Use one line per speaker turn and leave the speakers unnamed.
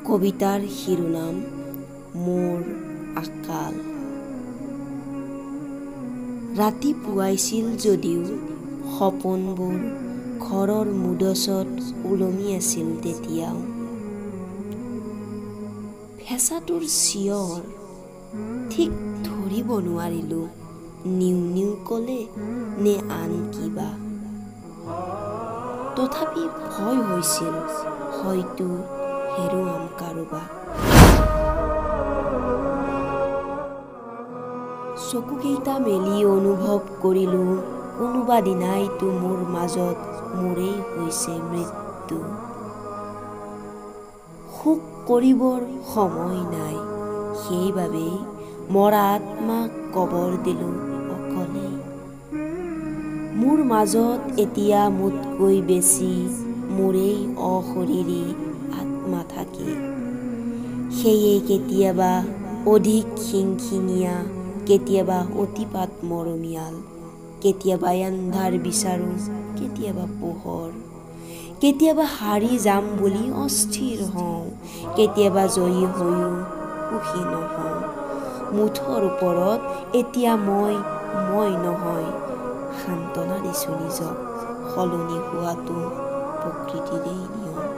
কবিতাৰ শিৰোনাম মোৰ আকাল। ৰাতি পুৱাইছিল যদিও সপোনবোৰ ঘৰৰ মুদচত ওলমি আছিল তেতিয়াও। ফেঁচাটোৰ চিঞৰ ঠিক ধৰিব নোৱাৰিলোঁ, নিউ নিউ ক'লে নে আন কিবা। তথাপি ভয় হৈছিল, হয়তো হেৰুৱাম কাৰোবাক। চকুকেইটা মেলি অনুভৱ কৰিলোঁ, কোনোবা দিনাইতো মোৰ মাজত মোৰেই হৈছে মৃত্যু। শোক কৰিবৰ সময় নাই, সেইবাবেই মৰা আত্মাক কবৰ দিলোঁ অকলেই। মোৰ মাজত এতিয়া মোতকৈ বেছি মোৰেই অশৰীৰী আত্মা থাকে। সেয়ে কেতিয়াবা অধিক খিংখিঙীয়া, কেতিয়াবা অতিপাত মৰমীয়াল, কেতিয়াবা এন্ধাৰ বিচাৰোঁ, কেতিয়াবা পোহৰ, কেতিয়াবা হাৰি যাম বুলি অস্থিৰ হওঁ, কেতিয়াবা জয়ী হৈও সুখী নহওঁ। মুঠৰ ওপৰত এতিয়া মই মই নহয়, সান্তনা দিছোঁ নিজক, সলনি হোৱাটো প্ৰকৃতিৰেই নিয়ম।